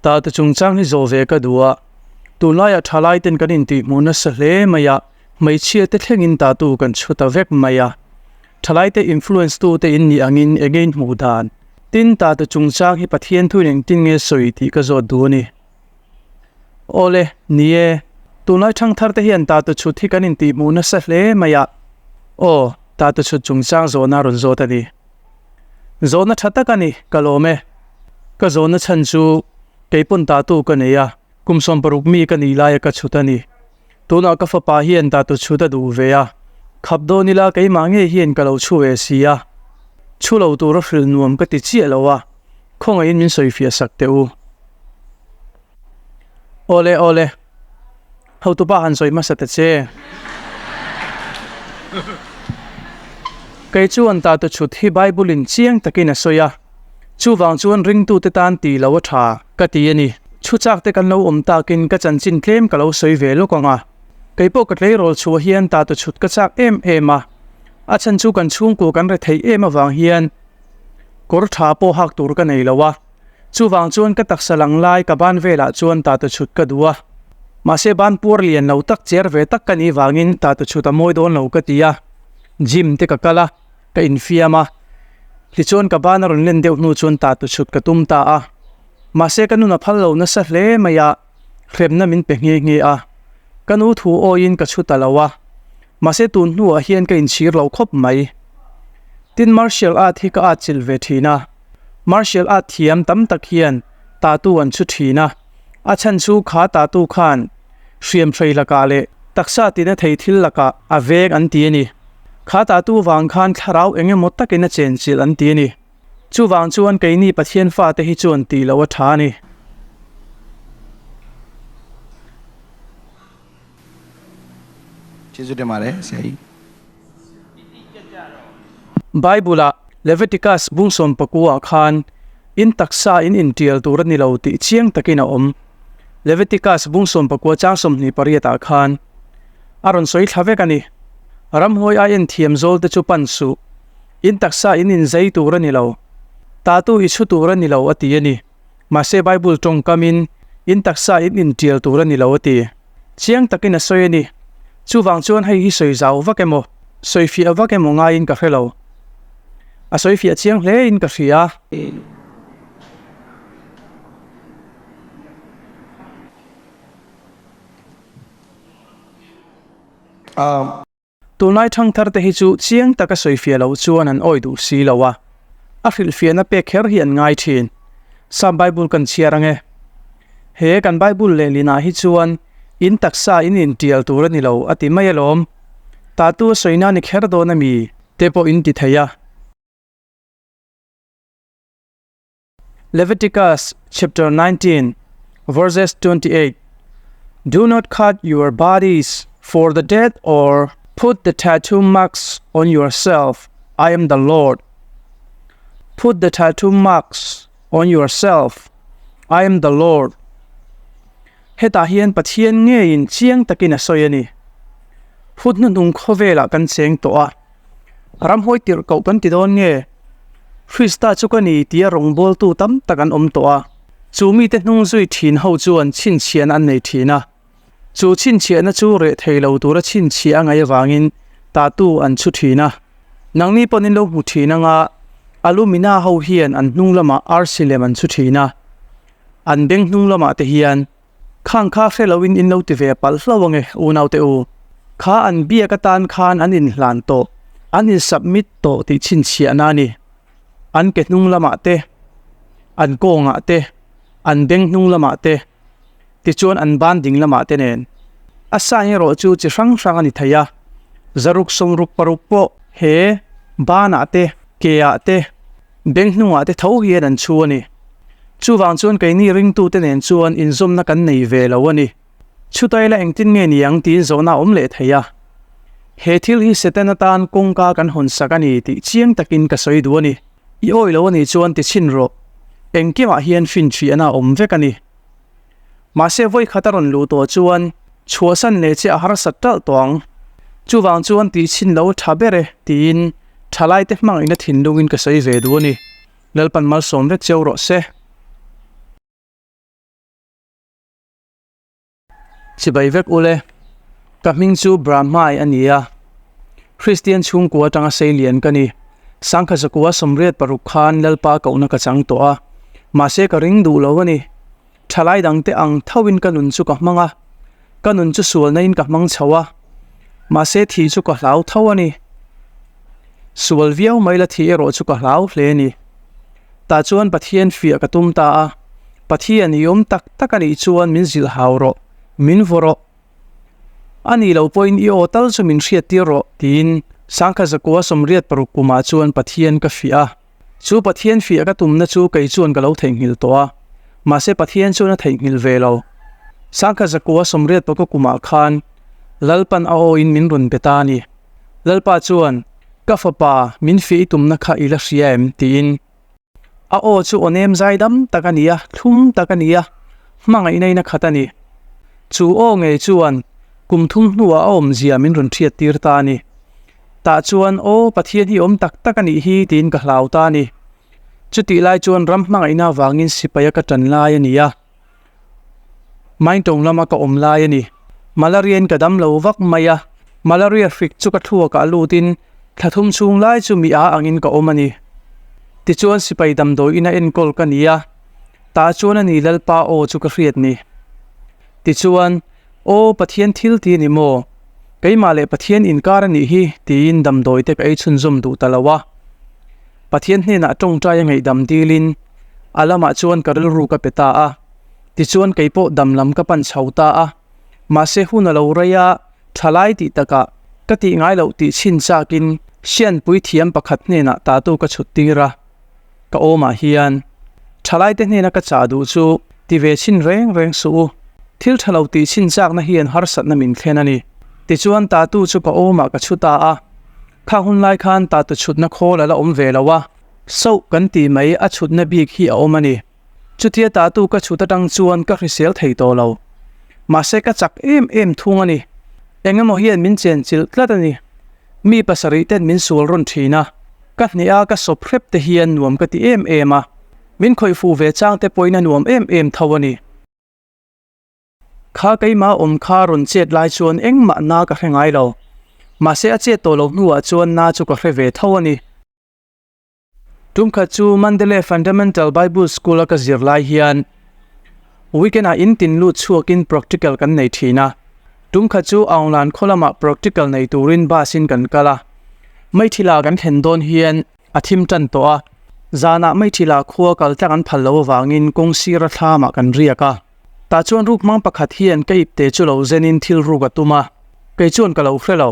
Ta te chungchang hi zawh ve ka duh a, tunlaiah thalai ten kan intihhmuh nasa hle mai a, hmeichhia te thlengin tatu kan chhu ta vek mai a. Thalai te influence tu te in nih angin enge in hmuh dan? Tin, tatu chungchang hi Pathian thuin engtin nge sawi tih ka zawt duh a ni. Awle, ni e, tunlai thangthar te hian tatu chhut hi kan intihhmuh nasa hle mai a, aw, tatu chhut chungchang zawhna a rawn zawt a ni. Zawhna tha tak a ni, ka lawm e. Ka zawhna chhan chu keipawn tatu ka nei a, kum 60 mi ka nih laia ka chhut a ni. Tunah ka fapa hian tatu chhut a duh ve a, khap dawn ila keimah ngei hian ka lo chhu ve si a. Chhu lo tura hrilh nuam ka ti chiah lo a, khawngaihin min sawifiah sak teh u. Awle awle. Hotupa han sawi hmasa ta che. Kei chuan tatu chhut hi Bible in chiang takin a sawi a, chuvang chuan ringtute tan tih lo a tha ka ti a ni. Chhu chak te kan lo awm takin ka chanchin tlem ka lo sawi ve lawk ang a. Kei pawh ka tleirawl chhuah hian tatu chhut ka chak em em a, a chhan chu kan chhungkua kan rethei em avang hian kawr tha pawh hak tur ka nei lo a. Chuvang chuan ka taksa lang lai ka ban velah chuan tatu chhut ka duh a. Mahse ban puar lian lo tak cher ve tak ka nih vangin tatu chhut a mawi dawn lo ka ti a. Gym te ka kal a, ka infiam a. Tichuan ka ban a rawn len deuh hnu chuan tatu chhut ka tum ta a. Mahse ka nun a phal lo nasa hle mai a, hremna min pe nghe nghe a. Ka nu thu awiin ka chhu ta lo a. Mahse tun hnuah hian ka inchhir lo khawp mai. Tin martial art hi ka atchilh ve thin a. Martial art thiam tam tak hian tatu an chhu thin a, a chhan chu kha tatu khan hriam hrei lakah leh taksa tina thei thil lakah a veng an ti a ni. Kha tatu vang khan thlarau eng emaw takin a chenchilh an ti a ni. Chuvang chuan keini Pathian fate hi chuan tih loh a tha a ni. Bible-ah Leviticus bung 19 khan in taksa in intial tur a ni lo tih chiang takin a awm. Leviticus bung 19 chang 28 ah khan a rawn sawi thla vek a ni. Ramhuai ai en thiam zawl te chu pan suh. In taksa in inzei tur a ni lo. Tatu i chhu tur a ni lo a ti a ni. Mahse Bible tawngkamin in taksa in intial tur a ni lo a ti. Chiang takin a sawi a ni. Chuvang chuan hei hi sawi zau vak emaw, sawi fiah vak emaw ngaiin ka hre lo. A sawi fiah chiang hle in ka hria. Tunlai thangthar te hi chu chiang taka sawi fiah loh chuan an awi duh si lo a, a hrilhfiahna pek kher hi an ngai thin. Sap Bible kan chhiar ang e. He kan Bible lehlinah hi chuan in taksa in intial tur a ni lo a ti mai alawm. Tatu a sawina ni kher dawn a mi te pawh in ti thei a. Leviticus chapter 19 verses 28 Do not cut your bodies for the dead or put the tattoo marks on yourself. I am the Lord. Put the tattoo marks on yourself. I am the Lord. Hetah hian Pathian ngeiin chiang takin a sawi a ni. Hun hnuhnung khawvelah kan cheng tawh a. Ramhawi tirh koh kan ti dawn nge? Krista chu ka ni tia rawngbawltu tam tak an awm tawh a, chu mite hnung zui thin ho chuan chhinchhiahna an nei thin a. Chu chhinchhiahna chu reh thei lo tura chhinchhiah a ngaih avangin tatu an chhu thin a. Nangni pawn in lo hmu thin anga Alumina ho hian an hnung lamah arsi lem an chhu thin a, an beng hnung lamah te hian Khang kha hre loin in lo ti ve palh hlo ange unaute u. Kha an biak atan khan an inhlan tawh, an in submit tawh tih chhinchhiahna a ni. An ke hnung lamah te, an kawngah te, an beng hnung lamah te, tichuan an ban ding lamah te nen. A sign erawh chu chi hrang hrang a ni thei a, 600 66 pawh he banah te, keah te, Beng hnungah te tho hian an chhu a ni. Chuvang chuan keini ringtute nen chuan inzawmna kan nei ve lo a ni. Chutaila engtin nge ni ang tiin zawhna a awm leh thei a. He thil hi Satan atan kawngka kan hawn sak a ni tih chiang takin ka sawi duh a ni. I awi lo a nih chuan ti chhin rawh. Engkimah hian finchhiahna a awm vek a ni. Mahse vawi khat a rawn luh tawh chuan chhuahsan leh che a harsat talh tawh ang. Chuvang chuan tih chhin lo tha ber e tiin thalaite hmangaihna thinlungin ka sawi ve duh a ni. Lalpan malsawm vek cheu rawh se. Chibai vek ule. Ka hming chu Brahmai a ni a. Kristian chhungkua atanga seilian ka ni. Sangkha zakua 86 khan Lalpa kohna ka chang tawh a. Mahse ka ring duh lo a ni. Thalai dangte ang thoin ka nun chu ka hmang a. Ka nun chu sualna in ka hmang chho a. Mahse thih chu ka hlau tho a ni. Sual viau mai la thih erawh chu ka hlau hle a ni. Tah chuan Pathian fiah ka tum ta a. Pathian i awm tak tak a nih chuan min zilh hau rawh, min vaw rawh. A nih loh pawhin i aw tal chu min hriat tir rawh, tiin Sangkha zakua 86 kumah chuan Pathian ka fiah a. Chu Pathian fiah ka tumna chu kei chuan ka lo theihnghilh tawh a, mahse Pathian chuan a theihnghilh ve lo. Sangkha zakua 84 kumah khan Lalpan a awin min rawn be ta a ni. Lalpa chuan, Ka fapa, min fiah i tumna kha i la hria em? tiin. A aw chu aw nem zai dam tak a ni a, thlum tak a ni a, hmangaihna in a khat a ni. Chu aw ngei chuan kum thum hnuah a awmzia min rawn hriat tir ta a ni. Tah chuan, Aw, Pathian hi awm tak tak a nih hi, tiin ka hlau ta a ni. Chutih lai chuan ram hmangaihna avangin sipaia ka tan lai a ni a. Maintawng lama ka awm lai a ni. Malaria in ka dam lo vak mai a, malaria hrik chu ka thluakah lutin thla thum chhung lai chu mi a angin ka awm a ni. Tichuan sipai damdawi ina enkawl ka ni a, tah chuan a ni Lalpa aw chu ka hriat ni. Tichuan, Aw Pathian thil ti a ni maw? Keimah leh Pathian inkar a nih hi tiin damdawi te ka ei chhunzawm duh ta lo a. Pathian hnenah tawngtai a ngaihdam dilin a lamah chuan ka rilru ka pe ta a. Tichuan kei pawh dam lam ka pan chho ta a. Mahse hun a lo rei a, thalai tih takah ka tih ngai loh tih chhin chakin Sianpui thiam pakhat hnenah tatu ka chhut tir a. Ka awmah hian thalaite hnena ka chah duh chu ti ve chhin reng reng suh u. Thil tha lo tih chhin chakna hian harsatna min thlen a ni. Tichuan tatu chu ka awmah ka chhu ta a. Kha hun lai khan tatu chhutna khawl a la awm ve lo a, soh kan tih mai a chhutna bik hi a awm a ni. Chutia tatu ka chhut atang chuan ka hrisel thei tawh lo. Mahse ka chak em em thung a ni. Eng emaw hian min chen chilh tlat a ni. Mi pasarih ten min sual rawn thin a, ka hneh a ka sawp hrep te hian nuam ka ti em em a, min khawih fuh ve chang te pawhin a nuam em em tho a ni. Kha keimah awm kha rawn chet lai chuan engmah na ka hre ngai lo. Mahse a chet tawh lo hnuah chuan na chu ka hre ve tho a ni. Tumkhat chu Mandalay Fundamental Bible School a ka zir lai hian weekend ah in tin lut chhuakin practical kan nei thin a. Tumkhat chu Aunglan khaw lamah practical nei turin bus in kan kal a. Maithila kan thlen dawn hian a thim tan tawh a. Zanah Maithila khua kal tlang an phal lo avangin kawng sira thlamah kan riak a. Tah chuan ruk hmang pakhat hian ka ipte chu lo zenin thil ruk a tum a, kei chuan ka lo hre lo.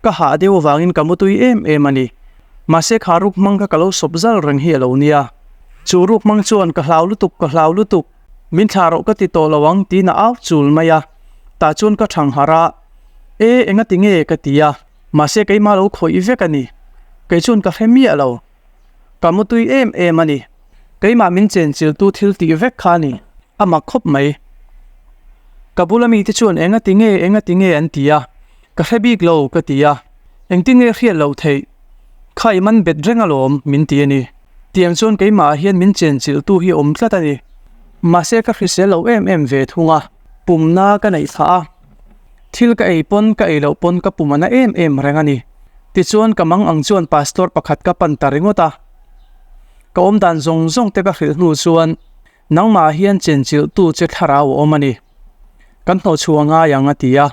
Ka hah deuh avangin ka mutui em em a ni. Mahse kha ruk hmang kha ka lo sawp zal reng hi a lo nia. Chu ruk hmang chuan ka hlau lutuk, ka hlau lutuk, min thlah rawh ka ti tawh lo ang tiin a au chul mai a. Tah chuan ka thang harh a, E, engati nge ka ti a, mahse keimah lo khawih vek a ni. Kei chuan ka hre miah lo. Ka mutui em em a ni. Keimah min chenchiltu thil tih vek kha a ni. A mak khawp mai. Ka bula mite chuan enga ti nge, enga ti nge an ti a. Ka hre bik lo ka ti a. Engtin nge hriat loh theih? Kha i man bet reng alawm min ti a ni. Tiang chuan keimah ah hian min chenchilhtu hi a awm tlat a ni. Mahse ka hrisel lo em em ve thung a. Pumna ka neih phah a. Thil ka ei pawn ka ei loh pawn ka pum a na em em reng a ni. Tichuan ka mang ang chuan pastor pakhat ka pan ta ringawt a. Ka awm dan zawng zawng te ka hrilh hnu chuan nangmah ah hian chenchilh tu che thlarau a awm a ni. Kan hnawhchhuah ngai ang a ti a.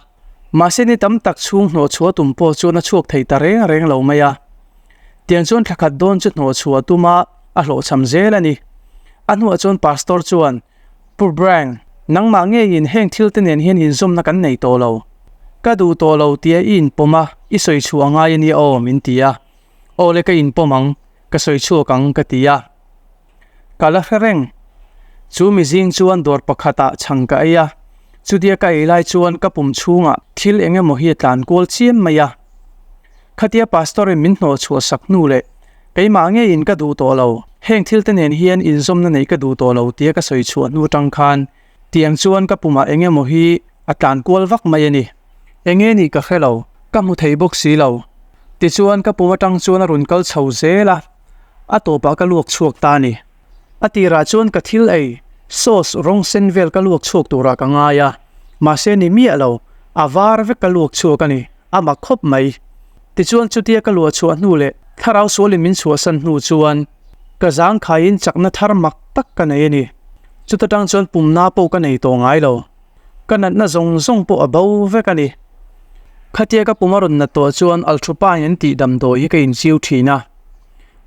Mahse ni tam tak chhung hnawhchhuah tum pawh chuan a chhuak thei ta reng reng lo mai a. Tiang chuan thla khat dawn chu hnawhchhuah tum a a hlawhchham zel a ni. A hnuah chuan pastor chuan Pu Brang, nangmah ngeiin heng thil te nen hian inzawmna kan nei tawh lo. Ka duh tawh lo tia i inpawm a, i sawi chhuah ngai a nia aw, min ti a. Aw le ka inpawm ang, ka sawi chhuak ang ka ti a. Ka la hre reng. Chu mi zing chuan dawr pakhatah chhang ka ei a, chutia ka ei lai chuan ka pum chhungah thil eng emaw hi a tlan kual chiam mai a. Khatia pastor in min hnawh chhuah sak hnu leh Keimah ngeiin ka duh tawh lo, heng thil te nen hian inzawmna neih ka duh tawh lo tia ka sawi chhuah hnu atang khan tiang chuan ka pumah eng emaw hi a tlan kual vak mai a ni. Enge nih ka hre lo, ka hmu thei bawk si lo. Tichuan ka pum atang chuan a rawn kal chho zel a, a tawpah ka luak chhuak ta a ni. A tirah chuan ka thil ei, sauce rawng sen vel ka luak chhuak turah ka ngai a. Mahse ni miah lo, a var vek ka luak chhuak a ni, a mak khawp mai. Tichuan chutia ka luah chhuah hnu leh thlarau sualin min chhuahsan hnu chuan ka zangkhaiin chakna thar mak tak ka nei a ni. Chuta tang chuan pumna pawh ka nei tawh ngai lo. Ka natna zawng zawng pawh a bo vek a ni. Khatia ka pum a rawn nat tawh chuan Althupain an tih damdawi hi ka inchiu thin a.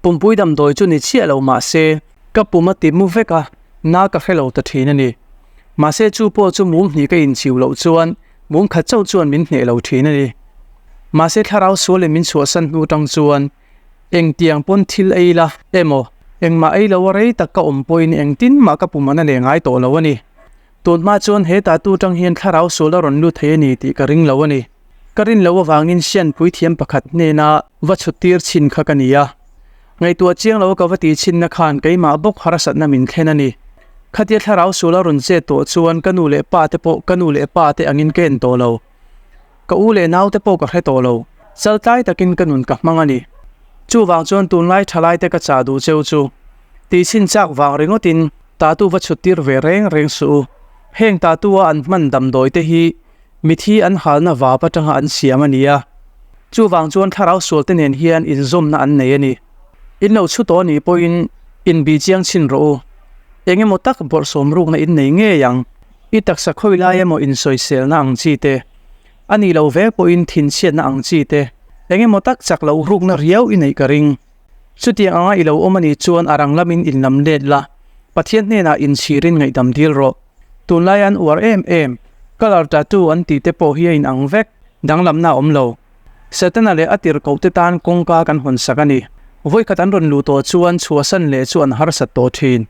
Pumpui damdawi chu ni chiah lo mah se ka pum a ti mu vek a, na ka hre lo ta thin a ni. Mahse chu pawh chu mum hnih ka inchiu loh chuan mum khat chauh chuan min hneh lo thin a ni. Mahse thlarau sualin min chhuahsan hnu tang chuan engtiang pawn thil ei la emaw engmah ei lo a rei tak ka awm pawhin engtin mah ka pum an a leh ngai tawh lo a ni. Tun hma chuan he tatu tang hian thlarau sual a rawn lut thei a ni tih ka ring lo a ni. Ka rin loh avangin Sianpui thiam pakhat hnena va chhut tir chhin kha ka ni a. Ngaihtuah chiang lo ka va tih chhinna khan keimah bawk harsatna min thlen a ni. Khatia thlarau sual a rawn chet tawh chuan ka nu leh pa te pawh ka nu leh pa te angin ka en tawh lo. Ka u leh nau te pawh ka hre tawh lo. Chaltlai takin ka nun ka hmang a ni. Chuvang chuan tunlai thalai te ka chah duh cheu chu. Tih chhin chak vang ringawtin tatu va chhut tir ve reng reng suh u. Heng tatu a an hman damdawi te hi mithi an halna vap atanga an siam a ni a. Chuvang chuan thlarau sual te nen hian inzawmna an nei a ni. In lo chhu tawh anih pawhin inbih chiang chhin rawh u. Eng emaw tak bawrhsawm rukna in nei ngei ang. I taksa khawi lai emaw insawiselna ang chi te, a nih loh vek pawhin thinchhiatna ang chi te, eng emaw tak chak loh rukna riau i neih ka ring. Chutiang anga i lo awm anih chuan a rang lamin in lam let la, Pathian hnenah inchhirin ngaihdam dil rawh. Tunlai an uar em em, colour tattoo an tih te pawh hi a inang vek, danglamna a awm lo. Setana leh a tirhkoh te tan kawngka kan hawn sak a ni. Vawikhat an rawn luh tawh chuan chhuahsan leh chu an harsat tawh thin.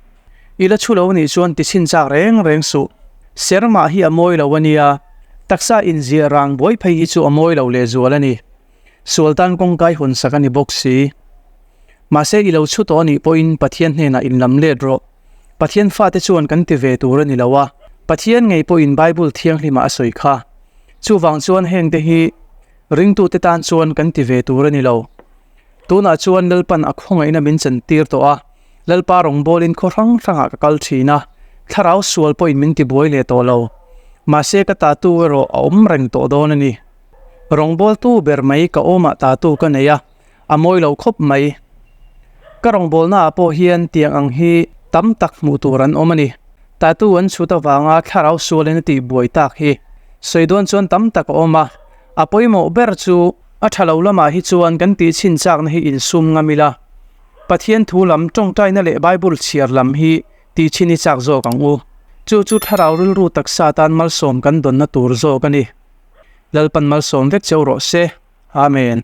I la chhu lo nih chuan ti chhin chak reng reng suh. Sermah hi a mawi lo a nia, taksa inziah rang buai phei hi chu a mawi lo lehzual a ni. Sual tan kawngkai hawn sak a ni bawk si. Mahse i lo chhu tawh a nih pawhin Pathian hnenah inlam let rawh. Pathian fate chuan kan ti ve tur a ni lo a, Pathian ngei pawhin Bible thianghlimah a sawi kha. Chuvang chuan hengte hi ringtute tan chuan kan ti ve tur a ni lo. Tunah chuan Lalpan a khawngaihna min chantir tawh a, Lalpa rawngbawlin khaw hrang hrangah ka kal thin a, thlarau sual pawhin min tibuai leh tawh lo. Mahse ka tatu erawh a awm reng tawh dawn a ni. Rawngbawltu ber mai ka awmah tatu ka nei a, a mawi lo khawp mai. Ka rawngbawlnaah pawh hian tiang ang hi tam tak hmuh tur an awm a ni. Tattoo an chhut avanga thlarau sualin a tih buai tak hi sawi dawn chuan tam tak a awm a, a pawimawh ber chu a tha lo lamah hi chuan kan tih chhin chakna hi insum ngam ila. Pathian thu lam tawngtaina leh Bible chhiar lam hi tih chhin i chak zawk ang u. Chu chu thlarau rilru taksa tan malsawm kan dawnna tur zawk a ni. Lalpan malsawm vek cheu rawh se. Amen.